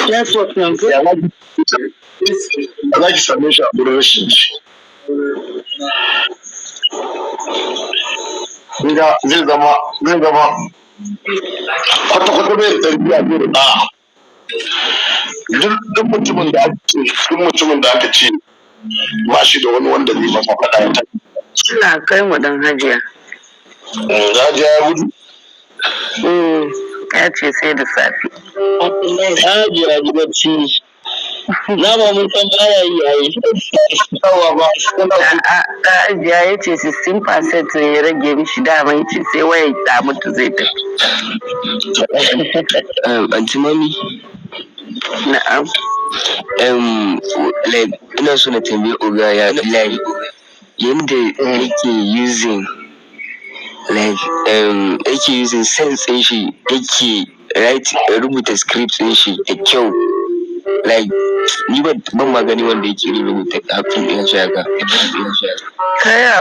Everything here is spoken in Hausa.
Network na ko? Ya za ki same shi a gurin rashin ji? Kun ga zai zama kwata-kwata bai da tarbiyya, bai da ɗa'a. Duk mutumin da aka ce ba shi da wani wanda zai masa faɗa ya tafi. Ina kai mu dan hajiya. Hajiya ya gudu. Ya ce sai da safe. Hajiya ji bacci. Na ba mun san baya yi ai. Yawa ba kuna A'a, ɗan hajiya ya ce 16% ne ya rage mishi dama, ya ce sai wayar ta mutu zai tafi. Aunty Mami, Na'am. Like, ina so na tambayi Oga ya, like, yanda yake using, like, yake using sense ɗin shi, yake write, rubuta script ɗin shi da kyau. Like, ni ban ma gani wanda yake rubuta fim ɗin shi haka. Kai.